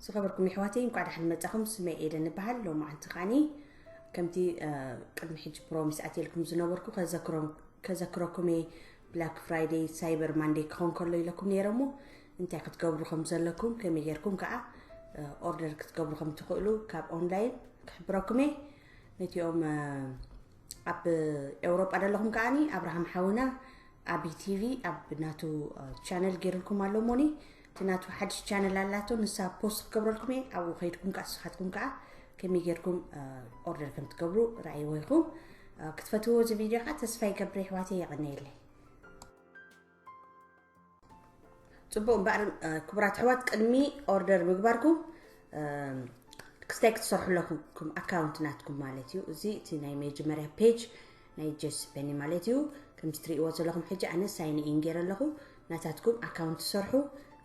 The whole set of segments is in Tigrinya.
ዝኸበርኩም የሕዋተይ፣ እንኳዕ ደሓን መጻኹም። ስመይ ኤደን እበሃል። ሎማዓንቲ ከዓኒ ከምቲ፣ እ፣ ቅድሚ ሕጂ ፕሮሚስ ኣትየልኩም ዝነበርኩ ከዘክሮም-፣ ከዘክረኩም እየ። ብላክ ፍራይደይ፣ ሳይበር ማንደይ ክኸውን ከሎ ኢለኩም ነይረ እሞ፣ እንታይ ክትገብሩ ከም ዘለኩም፣ ከመይ ጌርኩም ከኣ፣ እ፣ ኦርደር ክትገብሩ ከም ትኽእሉ ካብ ኦንላይን ክሕብረኩም እየ። ነቲኦም፣ እ፣ ኣብ ኤውሮጳ ዘለኹም ከዓኒ፣ ኣብርሃም ሓውና፣ ኣቢ ቲቪ ኣብ ናቱ፣ እ፣ ቻነል ገይሩልኩም ኣሎ እሞኒ፣ እቲ ናቱ ሓድሽ ቻነል ኣላቶ፣ ንሳ ፖስት ክገብረልኩም እየ። ኣብኡ ከይድኩም ከኣ ንስኻትኩም ከኣ ከመይ ጌርኩም፣ እ፣ ኦርደር ከም ትገብሩ ረኣይዎ ኢኹም። እ፣ ክትፈትዎ እዚ ቪድዮ ከኣ ተስፋ ይገብር፣ የሕዋተይ፣ የቐንየለይ። ጽቡቕ እምበኣር፣ እ፣ ክቡራት ኣሕዋት፣ ቅድሚ ኦርደር ምግባርኩም፣ እ፣ ክስታይ ክትሰርሑ ኣለኩም ኣካውንት ናትኩም ማለት እዩ። እዚ እቲ ናይ መጀመርያ ፔጅ ናይ ጀሲ ፔኒ ማለት እዩ። ከምዚ ትርእይዎ ዘለኹም ሕጂ ኣነ ሳይን ኢን ገይረ ኣለኹ። ናታትኩም ኣካውንት ትሰርሑ፣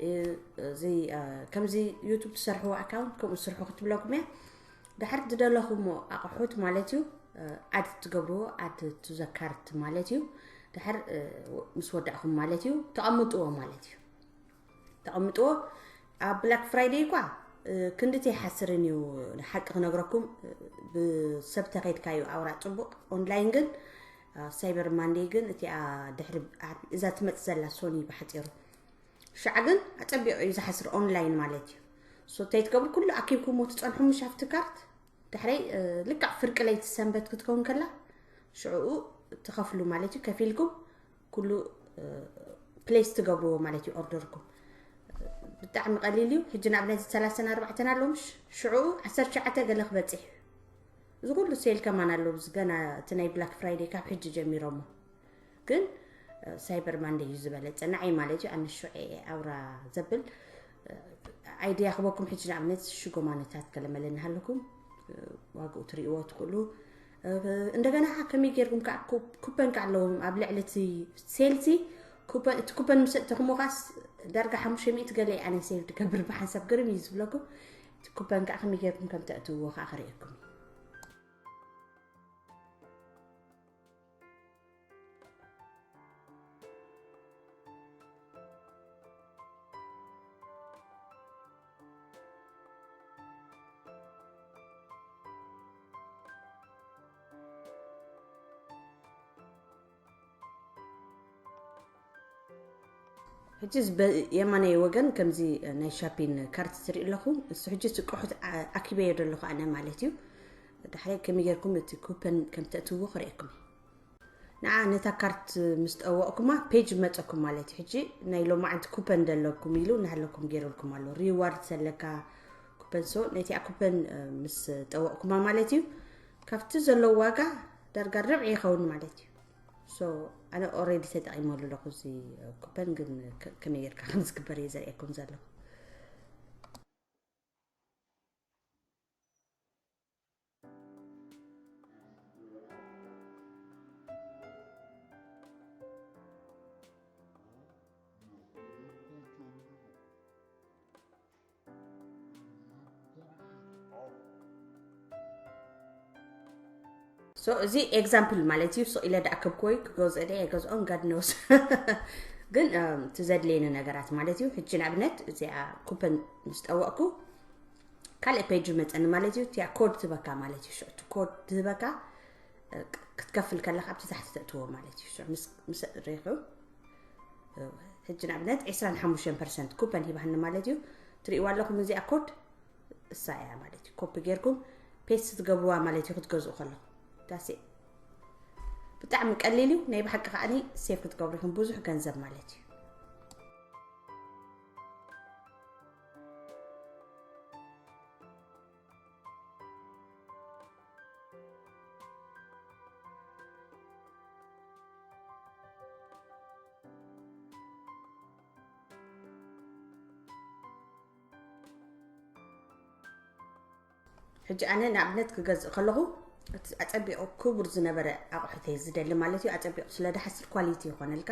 እ፣ እዚ፣ እ፣ ከምዚ ዩቱብ ትሰርሕዎ ኣካውንት ከምኡ ስርሑ ክትብለኩም እያ። ድሕር ዝደለኹሞ ኣቕሑት ማለት እዩ፣ እ፣ ኣድ ትገብርዎ፣ ኣድ ቱ ዘ ካርት ማለት እዩ። ድሕር፣ እ፣ ምስ ወዳእኹም ማለት እዩ፣ ተቐምጥዎ ማለት እዩ። ተቐምጥዎ። ኣብ ብላክ ፍራይደይ እኳ፣ እ፣ ክንድቲ ኣይሓስርን እዩ፣ ንሓቂ ክነግረኩም፣ እ፣ ብሰብ ተኸይድካዩ ኣውራ ጽቡቕ። ኦንላይን ግን፣ እ፣ ሳይበር ማንደይ ግን እቲኣ ድሕሪ ዓርቢ እዛ ትመጽእ ዘላ ሶኒ ብሓጺሩ። ሸዓ ግን ኣጸቢቑ እዩ ዝሓስር ኦንላይን ማለት እዩ። ሶ እንታይ ትገብሩ? ኩሉ ኣኪብኩሞ ትጸንሑ ምሽ ኣብቲ ካርት። ድሕረይ፣ እ፣ ልክዕ ፍርቂ ለይቲ ሰንበት ክትከውን ከላ ሽዕኡ ትኸፍሉ ማለት እዩ። ከፊልኩም ኩሉ፣ እ፣ ፕሌስ ትገብርዎ ማለት እዩ ኦርደርኩም። ብጣዕሚ ቀሊል እዩ። ሕጂ ንኣብነት ሰላሳን ኣርባዕተን ኣሎ ምሽ? ሽዕኡ ዓሰርተ ትሽዓተ ገለ ክበጽሕ እዩ። እዚ ኩሉ ሴል ከማን ኣሎ፣ እዚ ገና እቲ ናይ ብላክ ፍራይደይ ካብ ሕጂ ጀሚሮሞ። ግን፣ እ፣ ሳይበር ማንደይ እዩ ዝበለጸ ንዓይ ማለት እዩ። ኣነ ሽዑ እየ ኣውራ ዘብል፣ እ፣ ኣይድያ ክበኩም። ሕጂ ንኣብነት ሽጎማነታት ገለመለ እናሃለኩም፣ እ፣ ዋግኡ ትርእይዎ ትኽእሉ። እ፣ እንደገና ከመይ ጌርኩም ከኣ ኩ-፣ ኩፐን ከኣ ኣለዎም ኣብ ልዕሊ እቲ ሴልሲ ኩፐን፣ እቲ ኩፐን ምስ እተኹሞ ከኣስ ዳርጋ ሓሙሽተ ሚእቲ ገለ እየ ኣነ ሴቭ ድገብር ብሓንሳብ ግርም እዩ ዝብለኩም። እቲ ኩፐን ከኣ ከመይ ጌርኩም ከም ተእትውዎ ከኣ ክርእየኩም እዩ። ሕጂ እዚ በ-፣ የማናይ ወገን ከምዚ ናይ ሻፒን ካርት ትርኢ ኣለኹም። እሱ ሕጂ እቲ ቅሑት ኣ-፣ ኣኪበዮ ዘለኹ ኣነ ማለት እዩ። ድሕሪ ከመይ ጌርኩም እቲ ኩፐን ከም ተእትዎ ክርእየኩም እዩ። ንዓ ነታ ካርት ምስ ጠወቕኩማ ፔጅ መጸኩም ማለት እዩ። ሕጂ ናይ ሎማዓንቲ ኩፐን ዘለኩም ኢሉ እናሃለኩም ገይሩልኩም ኣሎ። ሪዋርድ ዘለካ ኩፐን፣ ሶ ነቲኣ ኩፐን፣ እ፣ ምስ ጠወቕኩማ ማለት እዩ፣ ካብቲ ዘለዎ ዋጋ ዳርጋ ርብዒ ይኸውን ማለት እዩ። ሶ ኣነ ኦልሬዲ ተጠቒመሉ ኣለኹ እዚ ኩፐን፣ ግን ከ-፣ ከመይ ጌርካ ከም ዝግበር እየ ዘርእየኩም ዘለኹ። ሶ እዚ ኤግዛምፕል ማለት እዩ። ስቕ ኢለ ዳኣ ከብኮይ ክገዝኦ ደ ኣይገዝኦን ጋድ ኖስ። ግን፣ እም፣ እቲ ዘድልየኒ ነገራት ማለት እዩ። ሕጂ ንኣብነት እዚኣ ኩፐን ምስ ጠወቕኩ ካልእ ፔጅ መጸኒ ማለት እዩ። እቲኣ ኮድ ትበካ ማለት እዩ። ሽዑ እቲ ኮድ ትህበካ፣ እ፣ ክትከፍል ከለኻ ኣብቲ ታሕቲ ተእትዎ ማለት እዩ። ሽዑ ምስ፣ ምስ ርኢኹ፣ እ፣ ሕጂ ንኣብነት ዕስራን ሓሙሽተን ፐርሰንት ኩፐን ሂባኒ ማለት እዩ። ትርእይዋ ኣለኹም እዚኣ ኮድ እሳ እያ ማለት እዩ። ኮፒ ጌርኩም ፔስት ትገብርዋ ማለት እዩ ክትገዝኡ ከለኹም። ዳሴ ብጣዕሚ ቀሊል እዩ። ናይ ብሓቂ ከዓኒ ሴፍ ክትገብሩ ኢኹም ብዙሕ ገንዘብ ማለት እዩ። ሕጂ ኣነ ንኣብነት ክገዝእ ከለኹ እቲ ኣጸቢቑ ክቡር ዝነበረ ኣቑሑተይ ዝደሊ ማለት እዩ። ኣጸቢቑ ስለ ድሓስር ኳሊቲ ይኾነልካ።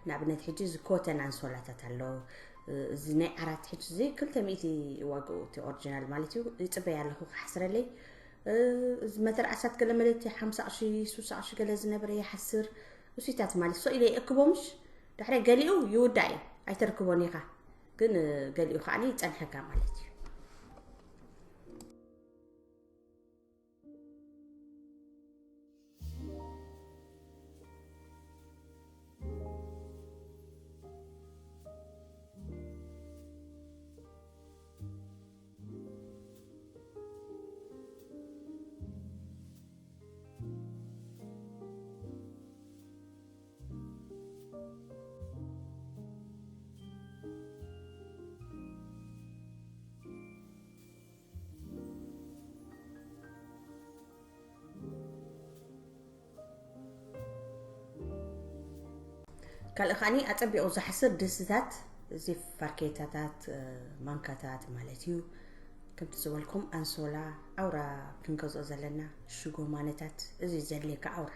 ንኣብነት ሕጂ እዚ ኮተን ኣንሶላታት ኣሎ። እዚ ናይ ዓራት ሕጂ እዚ ክልተ ሚእቲ ዋግኡ እቲ ኦሪጂናል ማለት እዩ። ይጽበይ ኣለኹ ክሓስረለይ። እዚ መተርኣሳት ገለ መለ እቲ ሓምሳ ቅርሺ፣ ስሳ ቅርሺ ገለ ዝነበረ ይሓስር። እሱታት ማለት ሶ ኢለ ይእክቦምሽ። ድሕሪ ገሊኡ ይውዳእ እዩ። ኣይተርክቦን ኢኻ። ግን፣ እ፣ ገሊኡ ከዓኒ ይጸንሐካ ማለት እዩ። ካልእ ከዓኒ ኣጸቢቑ ዝሓስር ድስትታት፣ እዚ ፋርኬታታት፣ እ፣ ማንካታት ማለት እዩ። ከምቲ ዝበልኩም ኣንሶላ፣ ኣውራ ክንገዝኦ ዘለና፣ ሽጎ ማነታት፣ እዚ ዘድልየካ ኣውራ።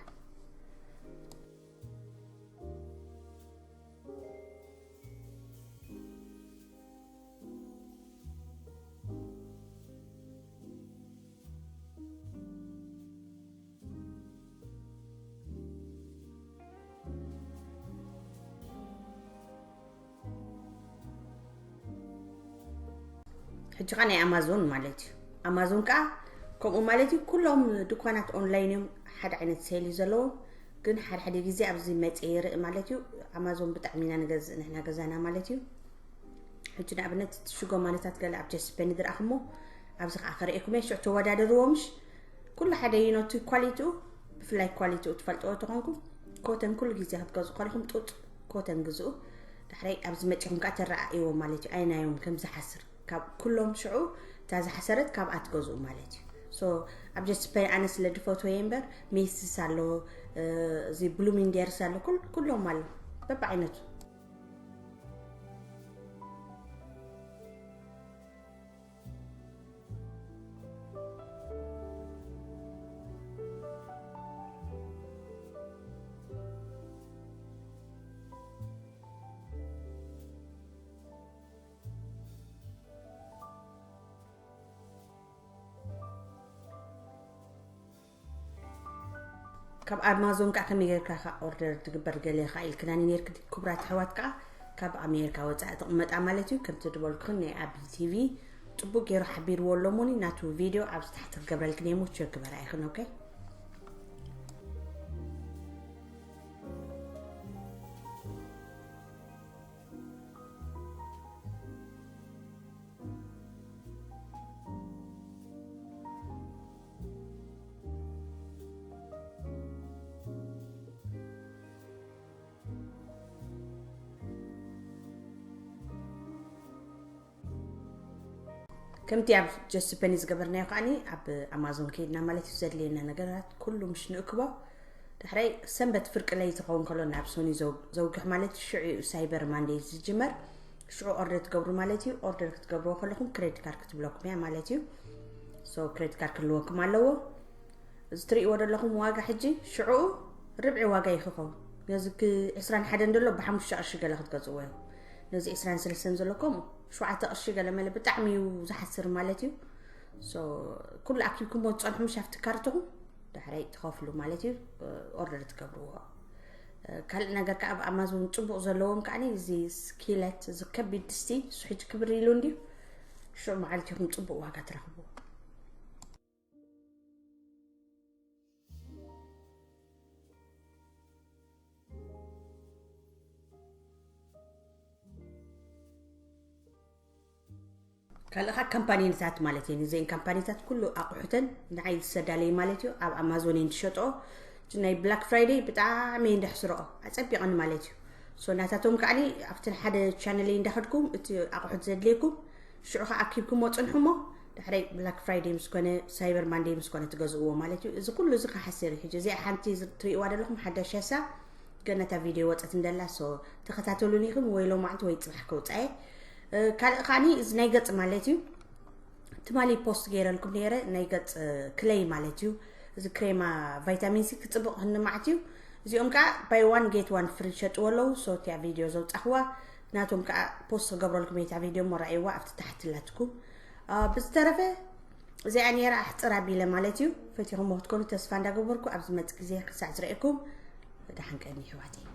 ሕጂ ኸኣ ናይ ኣማዞን ማለት እዩ። ኣማዞን ከኣ ከምኡ ማለት እዩ። ኩሎም ድኳናት ኦንላይን እዮም፣ ሓደ ዓይነት ሴል እዩ ዘለዎም። ግን ሓደ ሓደ ግዜ ኣብዚ መጽ ይርኢ ማለት እዩ። ኣማዞን ብጣዕሚ ኢና ንገዝእ ንሕና ገዛና ማለት እዩ። ሕጂ ንኣብነት ሽጎ ማነታት ገለ ኣብ ጀስፐኒ ዝረኣኹሞ ኣብዚ ከዓ ከርእየኩም እየ። ሽዑ ተወዳደርዎ ምሽ ኩሉ ሓደ እዩ ነቲ ኳሊቲኡ፣ ብፍላይ ኳሊቲኡ ትፈልጥዎ ተኾንኩም ኮተን ኩሉ ግዜ ክትገዝኡ ከለኹም ጡጥ ኮተን ግዝኡ። ዳሕራይ ኣብዚ መጺኹም ከዓ ተረኣእይዎ ማለት እዩ። ኣይናዮም ከም ዝሓስር ካብ ኩሎም ሽዑ እታ ዝሓሰረት ካብኣ ትገዝኡ ማለት እዩ። ሶ ኣብ ጀስፐኒ ኣነ ስለ ድፈትወ እየ እምበር ሜስስ ኣሎ፣ እ፣ እዚ ብሉሚንዴርስ ኣሎ፣ ኩል-፣ ኩሎም ኣሎ በብዓይነቱ። ካብ ኣማዞን ከዓ ከመይ ጌርካ ከዓ ኦርደር ትግበር ገለ ከዓ ኢልክናኒ ኔርክ። ክቡራት ኣሕዋት ከዓ ካብ ኣሜሪካ ወፃኢ ትቕመጣ ማለት እዩ። ከምቲ ዝበልኩኽን ናይ ኣቢ ቲቪ ፅቡቅ ገይሩ ሓቢርዎ ኣሎ እሞኒ ናቱ ቪድዮ ኣብዚ ታሕቲ ክገብረልክን እየ እሞ ቸክ ግበራ ኢኽን። ኦኬ። ከምቲ ኣብ ጀስፐኒ ዝገበርናዮ ከዓኒ ኣብ ኣማዞን ከይድና ማለት እዩ። ዘድልየና ነገራት ኩሉ ምሽ ንእክቦ። ዳሕራይ ሰንበት ፍርቂ ለይቲ ክኸውን ከሎ ናብ ሶኒ ዘው-፣ ዘውግሕ ማለት እዩ። ሽዑ እዩ ሳይበር ማንዴይ ዝጅመር። ሽዑ ኦርደር ትገብሩ ማለት እዩ። ኦርደር ክትገብርዎ ከለኹም ክሬዲት ካርድ ክትብለኩም እያ ማለት እዩ። ሶ ክሬዲት ካርድ ክህልወኩም ኣለዎ። እዚ ትርእይዎ ዘለኹም ዋጋ ሕጂ ሽዑ ርብዒ ዋጋ እዩ ክኸውን። ነዚ ክ-፣ ዕስራን ሓደን ዘሎ ብሓሙሽተ ቅርሺ ገለ ክትገዝእዎ እዮም። ነዚ ዕስራን ሰለስተን ዘሎ ከምኡ ሸውዓተ ቅርሺ ገለ መለ ብጣዕሚ እዩ ዝሓስር ማለት እዩ። ሶ ኩሉ ኣኪብኩምዎ ትጸንሑ ምሽ ኣብቲ ካርትኹም ዳሕራይ ትኸፍሉ ማለት እዩ። ኦርደር ትገብርዎ። ካልእ ነገር ከኣ ኣብ ኣማዞን ጽቡቕ ዘለዎም ከዓኒ እዚ ስኪለት፣ እዚ ከቢድ ድስቲ፣ እሱ ሕጂ ክብር ኢሉ እንድዩ። ሽዑ መዓልቲ ኢኹም ጽቡቕ ዋጋ ትረኽብዎ። ካልእ ኸዓ ካምፓኒታት ማለት እየን። እዘን ካምፓኒታት ኩሉ ኣቑሑተን ንዓይ ዝሰዳለይ ማለት እዩ። ኣብ ኣማዞን እየን ዝሸጥኦ። እቲ ናይ ብላክ ፍራይደይ ብጣዕሚ እየን ደሕስረኦ። ኣጸቢቐን ማለት እዩ። ሶ ናታቶም ከዓኒ ኣብቲ ሓደ ቻነለይ እንዳኸድኩም እቲ ኣቑሑት ዘድልየኩም ሽዑ ኸዓ ኣኪብኩሞ ጽንሑ እሞ ዳሕራይ ብላክ ፍራይደይ ምስ ኮነ ሳይበር ማንደይ ምስ ኮነ ትገዝእዎ ማለት እዩ። እዚ ኩሉ እዚ ክሓስር እዩ። ሕጂ እዚኣ ሓንቲ ትርእይዋ ዘለኹም ሓዳሽ ያሳ ገና እታ ቪድዮ ወጸት እንደላ ሶ ተኸታተሉኒ ኢኹም ወይ ሎማዕንቲ ወይ ጽባሕ ከውጻኤ። እ፣ ካልእ ከዓኒ እዚ ናይ ገጽ ማለት እዩ። ትማሊ ፖስት ገይረልኩም ነይረ ናይ ገጽ ክለይ ማለት እዩ። እዚ ክሬማ ቫይታሚን ሲ ክጽብቕ ክንማዕት እዩ። እዚኦም ከዓ ባይ ዋን ጌት ዋን ፍሪ ሸጥዎ ኣለዉ። ሶ እቲያ ቪድዮ ዘውጻኽዋ ናቶም ከዓ ፖስት ክገብረልኩም እየ እታ ቪድዮ እሞ ረኣይዋ ኣብቲ ታሕቲ ኣላትኩም። አ፣ ብዝተረፈ እዚኣ ነይራ ኣሕፅር ኣቢለ ማለት እዩ። ፈቲኹሞ ክትኮኑ ተስፋ እንዳገበርኩ ኣብ ዝመጽእ ግዜ ክሳዕ ዝረእየኩም ደሓን ቀኒ ኣሕዋተይ።